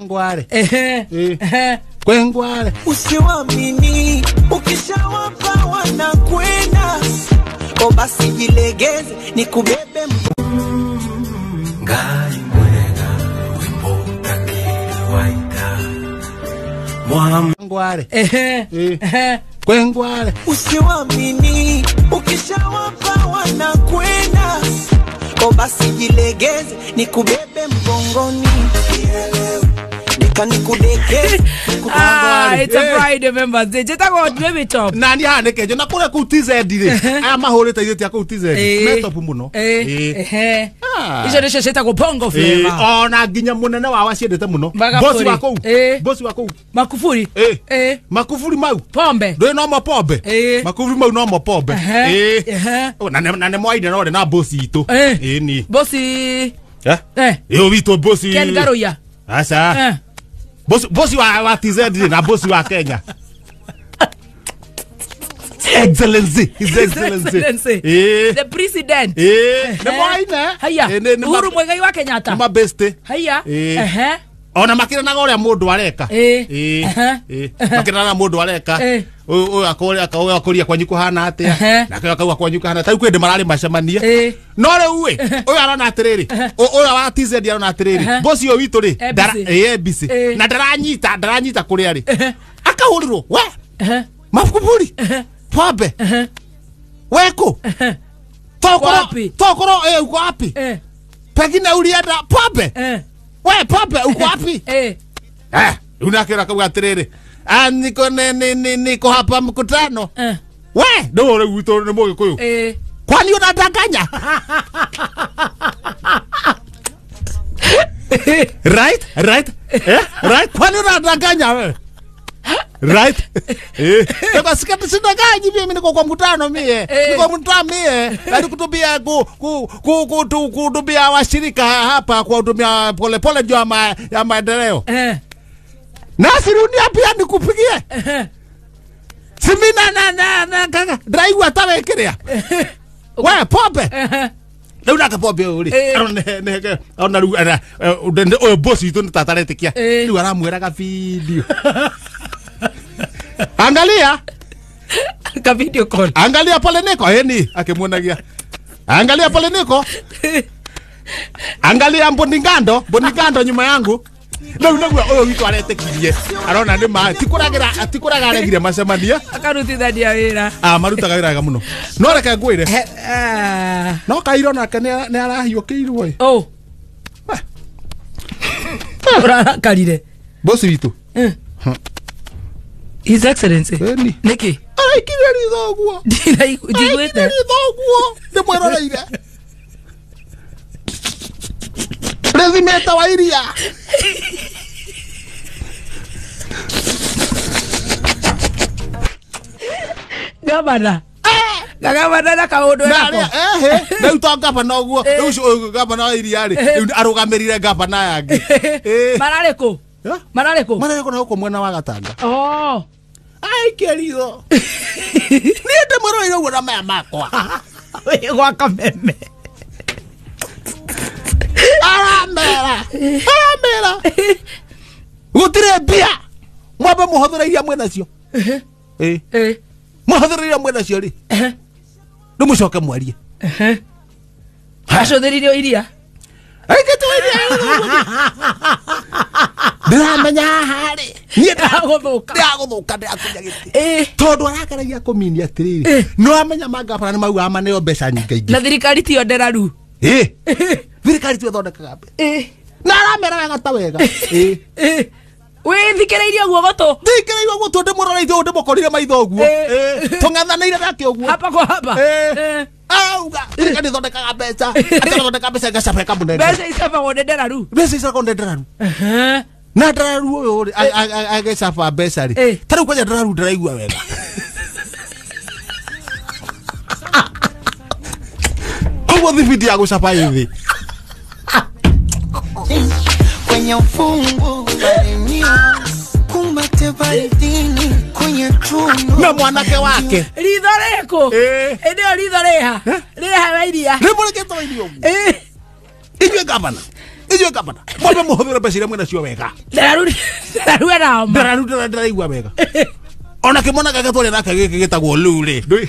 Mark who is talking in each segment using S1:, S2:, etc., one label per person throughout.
S1: Ngware. Kwengware.
S2: Usiwaamini, ukishawapa wanakwenda. O basi jilegeze nikubebe.
S3: Ngai mwega wimbo waita.
S1: Ngware. Kwengware.
S2: Usiwaamini, ukishawapa wanakwenda. O basi jilegeze nikubebe mgongoni.
S4: Ah, it's a Friday, members. Jetago baby top.
S1: Nani hane kejo na kure ku TZ ri. Aya mahurite ithe tia ku TZ. Metop muno.
S4: Eh. Icio nicio cietagwo bongo flavor.
S1: Ona nginya munene wa waciendete muno. Bosi wa kuu. Bosi wa kuu.
S4: Makufuri.
S1: Makufuri mau.
S4: Pombe.
S1: Ndui no mo pombe. Makufuri mau no mo pombe. Na ne mwaine no na bosi itu. Ni.
S4: Bosi.
S1: Eh. Yo witũ bosi.
S4: Ken Garoya.
S1: Aca. Bosi wa TZ na bosi wa Kenya. Excellency, His Excellency.
S4: The President.
S1: Ne mwaine.
S4: Haya. Uhuru Muigai wa Kenyatta.
S1: Ma best.
S4: Haya.
S1: Ona makiranaga uria mundu areka. Makiranaga mundu areka. Uyu akora akoria kwanyu kuhana atia. Nake akauga kwanyu kuhana. Ta kwende marari macemania. No riu ĩ, uyu arona atiriri. Uyu wa TZ arona atiriri. Bosi uyu witu ri, ABC. Na ndaranyita kuria ri. Akahurirwo, we. Makufuri. Pombe. Weko. Tokoro uko wapi? Pengine ulienda pombe. We pombe uko wapi? Unakira kauga atiriri. Ah, niko niko hapa mkutano. We, ndo riu witu ni Mugikuyu. Kwani unadanganya? Right? Right? Right? Kwani unadanganya wewe? Right? Kwa sikati sidanganyi mimi niko kwa mkutano mie. Niko mkutano mie. Ndio kutubia kuhudumia washirika hapa kuhudumia pole pole juu ya maendeleo. Nasirudia pia nikupigie. Simi na kaka drive atawe kiria. We pombe. Rĩu nake pombe ũyũ rĩ, ona rĩu ũyũ bosi witũ nĩ tataretĩkia. Rĩu aramwĩraga video. Angalia.
S4: Ka video call.
S1: Angalia pale niko ni akimuonagia. Angalia pale niko. Angalia Mboningando, Mboningando nyuma yangu. Rĩu naguo ũyũ witũ aretĩkirie. Arona nĩ ma tikũragĩra tikũraga aregire macemania.
S4: Akarutithania wĩra.
S1: Ah, marutaga wĩra wega mũno. No reke ngwĩre. No kairo nake nĩ arahiũkĩirwo ĩ.
S4: Oh. Ũrarakarire.
S1: Bosi witũ.
S4: His Excellency. Niki.
S1: Araikirie ritho ũguo.
S4: Ndiguĩte.
S1: Ritho ũguo. Ndĩmwĩroreire. Rĩthimĩte wa iria.
S4: Gavana. Gavana na kaundu
S1: yako. Rĩu to gavana ũguo. Rĩu ũcio gavana wa iria rĩ, rĩu arũgamĩrĩire gavana yangĩ.
S4: Mararĩ kũ? Mararĩ kũ?
S1: Mararĩ kũ na gũkũ mwena wa Gatanga.
S4: Oh.
S1: Aikie ritho. Niĩ ndĩmwĩroreire ũguo na maya makwa.
S4: Wĩ gwa kameme.
S1: Aramera. Aramera. Gũtirĩ mbia. Mwambe mũhũthĩre iria mwĩnacio. Mũhũthĩre iria mwĩnacio rĩ. Rĩu mũcoke mwarie.
S4: Acũthĩrĩirio iria.
S1: Aikĩtwo iria. Ndĩramenya haha rĩ. Niĩ
S4: ndĩragũthũka.
S1: Ndĩragũthũka ndĩrakunya gĩtĩ. Tondũ arakaragia kũminia atĩrĩrĩ. Nĩ wamenya mangabana nĩ maugaga maneo mbeca nyingĩ.
S4: Na thirikari tiyo nderaru.
S1: Thirikari tiyo ĩthondekaga mbeca. Na aramera wega ta wega.
S4: Wĩthikĩrĩirie ũguo gũtũ.
S1: Thikĩrĩirie ũguo tondũ ndĩmũroreire ũguo ndĩmũkorire maitho ũguo. Tũng'ethanĩire nake ũguo.
S4: Hapa kwa hapa.
S1: Auga thirikari ĩthondekaga mbeca. Ĩthondekaga mbeca ĩgacaba ĩkamũnengera.
S4: Mbeca icabagwo nĩ nderaru.
S1: Mbeca icabagwo nĩ nderaru. Na nderaru ũyũ rĩ agĩcaba mbeca rĩ. Ta rĩu kwanja nderaru ndĩraigua wega. Koguo thibindi ya gũcaba ĩ thĩ.
S2: Kwenye ufungu kumbate baridini kwenye tundu
S1: na mwanake wake
S4: ritho rĩkũ ĩndĩ ĩyo ritho rĩha rĩha wa iria
S1: rĩmũrĩkĩtwo iria ũguo. Inyuĩ gavana Inyuĩ gavana mwambe mũhũthĩre mbeca iria mwĩnacio wega.
S4: Ndararu na homa.
S1: Ndararu ndaraigua wega. Ona kĩmwana gake twarĩ nake gĩkĩ gĩtagwo Lu rĩ. Ndũĩ.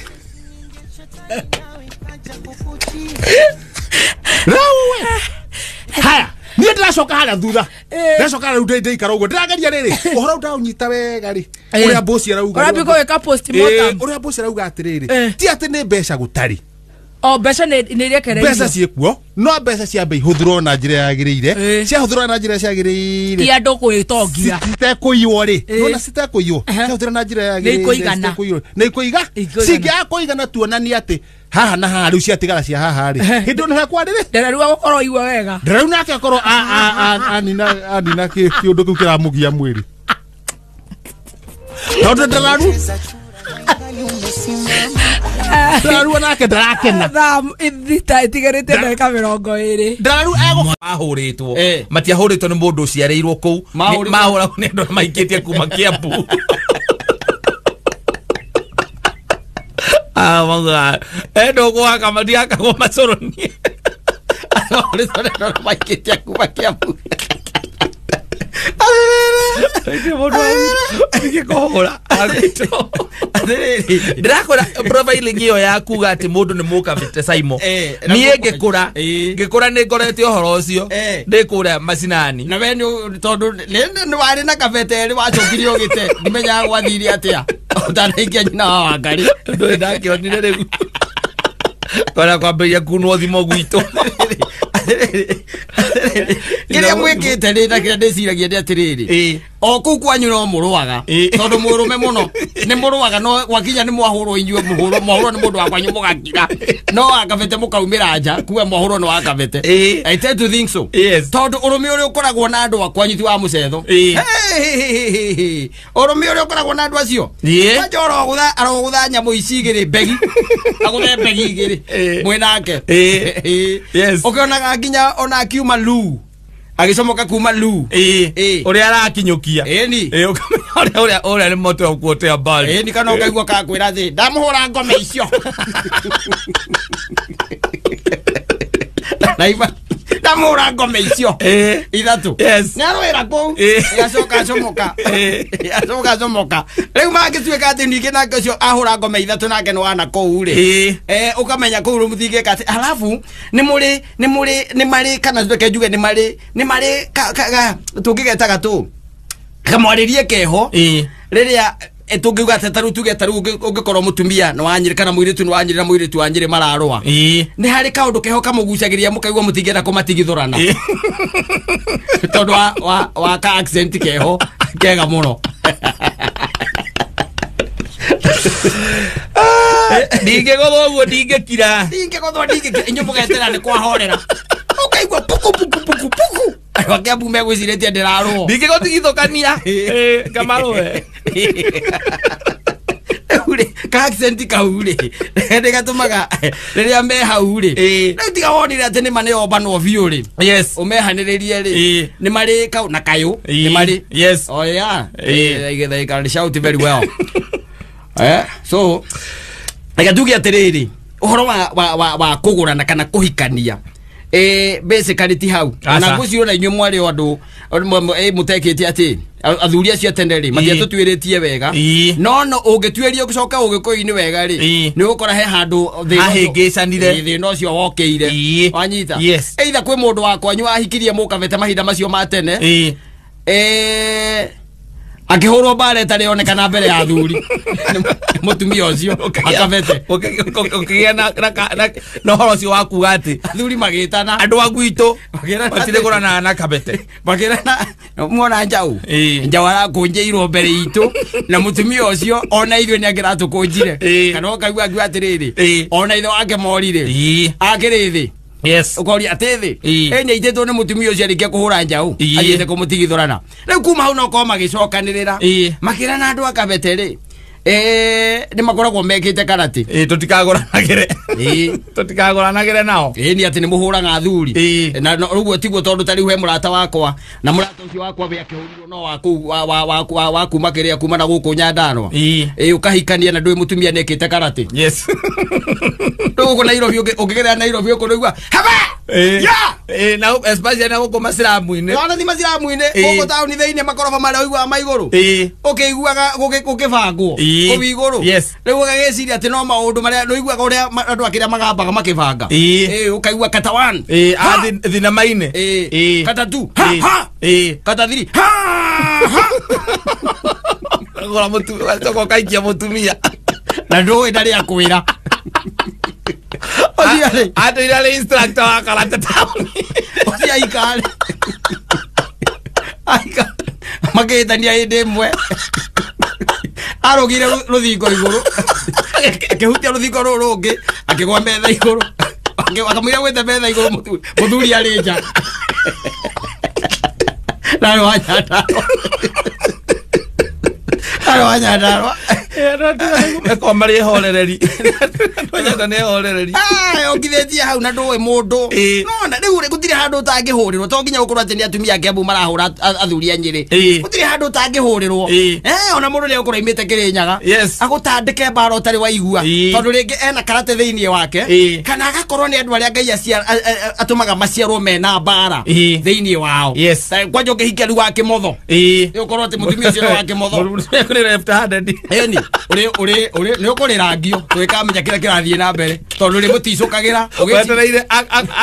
S1: Rĩu we. Haya, niĩ ndĩracoka harĩa thutha. Ndĩracoka rĩu ndĩikara ũguo. Ndĩrageria rĩrĩ. Ũhoro ũtaũnyita wega rĩ. Ũrĩa boss arauga.
S4: Ũrambia gwĩka postmortem.
S1: Ũrĩa boss arauga atĩrĩrĩ. Ti atĩ nĩ mbeca gũtarĩ.
S4: O mbeca nĩ irekereirio.
S1: Mbeca ciĩkuo, no mbeca ciambe ihũthĩrwo na njĩra yagĩrĩire. Ciahũthĩrwo na njĩra ciagĩrĩire.
S4: Ti andũ kwĩtongia.
S1: Citekũiywo rĩ. Nona citekũiywo. Ciahũthĩrwo na njĩra yagĩrĩire.
S4: Nĩ ikũigana.
S1: Nĩ ikũiga. Cingĩaga kũigana tuonanie atĩ haha na haha rĩu ciatigara cia haha rĩ. Hĩndĩ ĩyo nĩ hakwa rĩrĩ.
S4: Ndararu agũkorwo igua wega.
S1: Ndararu nake akorwo anina kĩũndũ kĩu kĩramũgia mwĩrĩ. Tondũ ndararu Ndararu nake ndarakena.
S4: Thaa ithita itigarĩte ndagĩka 20.
S1: Ndararu
S5: ahũrĩtwo. Matiahũrĩtwo nĩ mũndũ ũciarĩirwo kũu. Mahũragwo nĩ andũ maikĩtie kuma Kiambu. Ah, ndũgwaka matiakagwo macoroni.
S6: Ahũrĩtwo nĩ andũ maikĩtie kuma Kiambu.
S5: Ndĩrakwĩra profiling ĩyo ya kuga atĩ mũndũ nĩ mũkabĩte Simon. Niĩ ngĩkũra nĩ ngorete ũhoro ũcio ndĩ kũrĩa macinani.
S6: Na we nĩ tondũ nĩ warĩ na kabete rĩ wacokire ũgĩte ndimenyaga gwathire atĩa ũtanaikia nyina wa Wangari.
S5: Ndũrĩ ndakĩonire rĩu. Kora kwambĩrĩria kunwo thimũ gwitũ.
S6: Kĩrĩa mwĩkĩte rĩ na kĩrĩa ndĩciragia nĩ atĩrĩrĩ o kũu kwanyu no mũrũaga tondũ mũrũme mũno nĩ mũrũaga no gwakinya nĩ mwahũrwo inyuĩ mwahũrwo nĩ mũndũ wa kwanyu mũgakira no wakabete mũkaumĩra nja kuga mwahũrwo nĩ wakabete. I tend to think so. Tondũ ũrũme ũrĩa ũkoragwo na andũ a kwanyu ti wa mũcetho. Ũrũme ũrĩa ũkoragwo na andũ acio kwanja arogũtha nyamũ ici igĩrĩ mbegi agũthe mbegi igĩrĩ mwĩnake. Ũkĩonaga nginya ona akiuma Lu agicomoka kuma Lu
S5: ũrĩa arakinyũkia
S6: ĩni
S5: ũkamenya ũrĩa nĩ moto ũkuotea mbali
S6: ĩni kana ũkaigua kakwĩra thĩ ndamũhũra ngome icio naiba ndamũhũra ngome icio ithatũ nĩ arũĩra kũu acoka acomoka acoka acomoka rĩu mangĩtuĩka atĩ ningĩ nake ũcio ahũra ngome ithatũ nake nĩ wana kũu rĩ ũkamenya kũu rĩu mũtingĩka atĩ alafu nĩ mũrĩ nĩ mũrĩ nĩ marĩ kana reke njuge nĩ marĩ nĩ marĩ tũngĩgetaga tũ kamwarĩrie keho rĩrĩa tũngiuga atĩ tarĩu tuge tarĩu ũngĩkorwo mũtumia nĩ wa Nyĩrĩ kana mũirĩtu nĩ wa Nyĩrĩ na mũirĩtu wa Nyĩrĩ mararũa nĩ harĩ kaũndũ keho kamũgucagĩrĩria mũkaigua mũtingĩenda kũmatigithũrana tondũ wa ka accent keho kega mũno.
S5: Ndingĩgũthwo ũguo ndingĩkira.
S6: Ndingĩgũthwo ndingĩkira inyuĩ mũgetera nĩ kwahorera ũkaigua puku puku puku puku andũ a Kiambu megwĩcirĩtie ndĩrarũo
S5: ndingĩgũtigithũkania kamarũe.
S6: Rĩu rĩ ka accent kau rĩ nĩ gatũmaga rĩrĩa me hau rĩ rĩu tiga wonire atĩ nĩ ma nĩ ombanwo biũ rĩ ũmehanĩrĩrie rĩ nĩ marĩ kau na kayũ nĩ marĩ.
S5: Yes.
S6: Oh yeah. They can shout very well. So reke tuge atĩrĩrĩ ũhoro wa kũgũrana kana kũhikania basically ti hau na ngũciũ na inyuĩ mwarĩ o andũ mũtekĩte atĩ athuri acio tene rĩ matiatũtuĩrĩtie wega no no ũngĩtuĩria ũgĩcoka ũgĩkũyũ-inĩ wega rĩ nĩ ũgũkora he handũ
S5: hahĩngĩcanire
S6: thĩna ũcio wokĩire wanyita. Either kwĩ mũndũ wa kwanyu wahikirie mũkabete mahinda macio ma tene akĩhũrwo mbara ĩtarĩ onekana mbere ya athuri mũtumia ũcio akabete
S5: ũkĩgĩa na ũhoro ũcio wa kuga atĩ
S6: athuri magĩtana
S5: andũ a gwitũ matirĩgũranaga na kabete
S6: makĩrana muona njaũ njaũ arakũnjĩirwo mbere itũ na mũtumia ũcio ona ithuĩ nĩ angĩratũkũnjire kana ũkaigua akiuga atĩrĩrĩ ona ithe wake morire akĩrĩ thĩ.
S5: Yes.
S6: Ũkoria atĩ thĩ ĩnyaitĩtwo nĩ mũtumia ũcio arĩkia kũhũra njaũ athiĩte kũmũtigithũrana rĩu kuma hau no korwo magĩcokanĩrĩra makĩrana andũ a kabete rĩ nĩ makoragwo mekĩte karate
S5: tũtikagũranagĩre tũtikagũranagĩre nao
S6: nĩ atĩ nĩ mũhũraga athuri na ũguo tiguo tondũ ta rĩu he mũrata wakwa na mũrata ũcio wakwa we akĩhũrirwo no wa kũu wa kuma kĩrĩa kuma na gũkũ Nyandarũa ũkahikania na ndũĩ mũtumia nĩekĩte karate.
S5: Yes.
S6: Rĩu gũkũ Nairobi ũngĩgerera Nairobi ũkũigua haba Ya
S5: na especially na gũkũ maciramu-inĩ.
S6: Wana thi maciramu-inĩ gũkũ taũni thĩinĩ makoroba marĩa ũiguaga ma igũrũ ũkĩiguaga gũkĩbangwo kũu igũrũ. Rĩu ũgagĩciria atĩ no maũndũ marĩa nĩũiguaga ũrĩa andũ akĩrĩa magambaga makĩbanga. Ũkaigua kata 1 thinema-inĩ, kata 2 ha ha, kata 3 ha ha.
S5: Gora mũtumia coka ũkaikia mũtumia
S6: na ndũĩ ndarĩ akwĩra.
S5: Atũire arĩ instructor wa karate taũni.
S6: Ũcio aikare makĩhĩtania hĩndĩ ĩmwe arũgire rũthingo igũrũ akĩhutia rũthingo rũrũ rũngĩ akĩgwa metha igũrũ akamwĩra gwĩte metha igũrũ mũthuri arĩ nja narĩ wa Nyandarũa narĩ wa Nyandarũa
S5: eko marĩ ehorereri nĩ ehorereri
S6: ongithĩtie hau na ndũĩ mũndũ nona rĩu rĩ gũtirĩ handũ ũtangĩhũrĩrwo to nginya gũkorwo atĩ nĩ atumia a Kiambu marahũra athuri a Nyĩrĩ. Gũtirĩ handũ ũtangĩhũrĩrwo ona mũndũ nĩ egũkorwo aimĩte Kĩrĩnyaga agũtandĩke mbara ũtarĩ waigua tondũ rĩngĩ ena karate thĩinĩ wake kana agakorwo nĩ andũ arĩa Ngai atũmaga maciarwo mena mbara thĩinĩ wao. Kwanja ũngĩhikia rĩu wa kĩmotho nĩ ũkorwo atĩ mũtumia ũcio nĩ wa kĩmotho ĩni uri ni ukurira ngio twikamenya kira kirathie na mbere tondu ri muticukagira
S5: wetereire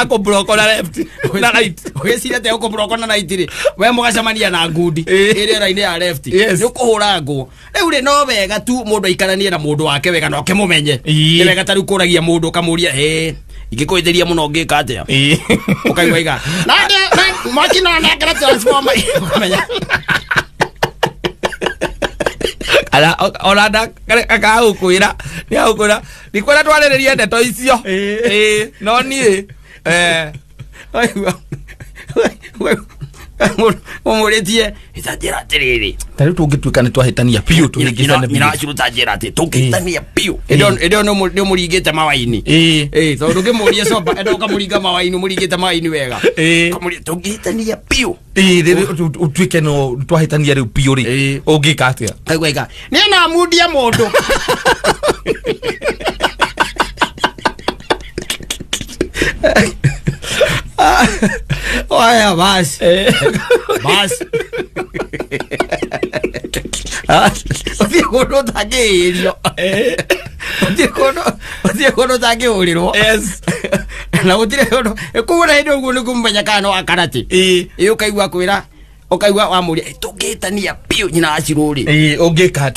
S5: akũblock na left na right
S6: ugiciria te ukũblock na right ri we mugacemania na ngundi ĩrĩra-inĩ ya left ni ukuhũra ngũ. Rĩu rĩ no wega tu mũndũ aikaranie na mũndũ wake wega na ũkĩmũmenye. Nĩ wega ta rĩu kũragia mũndũ ũkamũria ingĩkũhĩtĩria mũno ngĩka atĩa ũkaigua iga na mwaki no nengere transformer ũkamenya
S5: ala ona nda akagũkwĩra nĩ agũkwĩra ndikwenda twarĩrĩrie ndeto icio no niĩ
S6: ũmũrĩtie ĩtanjĩra atĩrĩrĩ
S5: ta rĩu tũngĩtuĩka nĩ twahĩtania biũ tũhĩngĩcane biũ
S6: nyina atĩ tũngĩhĩtania biũ ĩndĩ ĩyo nĩ ũmũringĩte mawaini tondũ ndũngĩmũria coba enda ũkamũringa mawaini ũmũringĩte mawaini wega ũkamũria tũngĩhĩtania biũ
S5: ũtuĩke no twahĩtania rĩu biũ rĩ ũngĩka atĩa
S6: kaigua iga niĩ no mundie mũndũ. Oya basi basi ũthiĩ kũndũ ũtangĩhĩrio ũthiĩ kũndũ ũtangĩhũrĩrwo na gũtirĩ ũndũ kũu na hĩndĩ ũguo nĩ kũmenya kana no akarate ĩ ũkaigua kwĩra ũkaigua wamũria tũngĩhĩtania biũ nyina wa Cirũ rĩ
S5: ũngĩka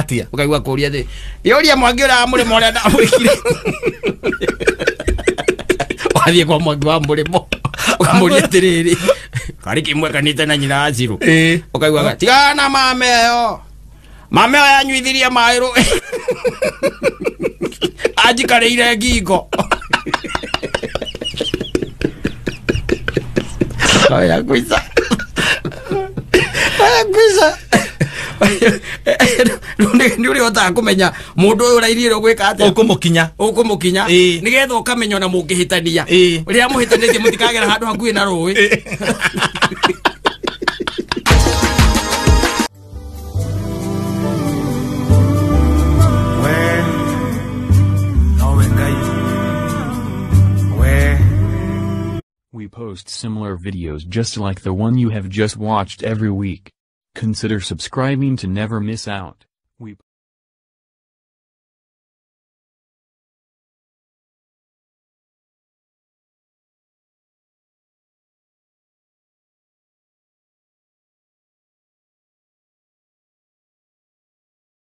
S5: atĩa
S6: ũkaigua kũria atĩ yũria Mwangi ũrĩa wa mũrĩmo ũrĩa ndamwĩkire wathiĩ kwa Mwangi wa mũrĩmo ũkamũria atĩrĩrĩ karĩ kĩmwekanĩte na nyina wa Cirũ ũkaiguaga tigana na mame ĩyo mame ĩyo yanyuithirie maĩ rũĩ anjikarĩire ngingo oya kwica oya kwica nĩ ũrĩhotaga kũmenya mũndũ ũyũ ũrairire ũgwĩka atĩa ũkũmũkinya nĩgetha ũkamenya ona mũngĩhĩtania rĩrĩa mũhĩtanĩtie mũtikagera handũ hakuhĩ na rũĩ.
S7: We post similar videos just like the one you have just watched every week. Consider subscribing to never miss out. We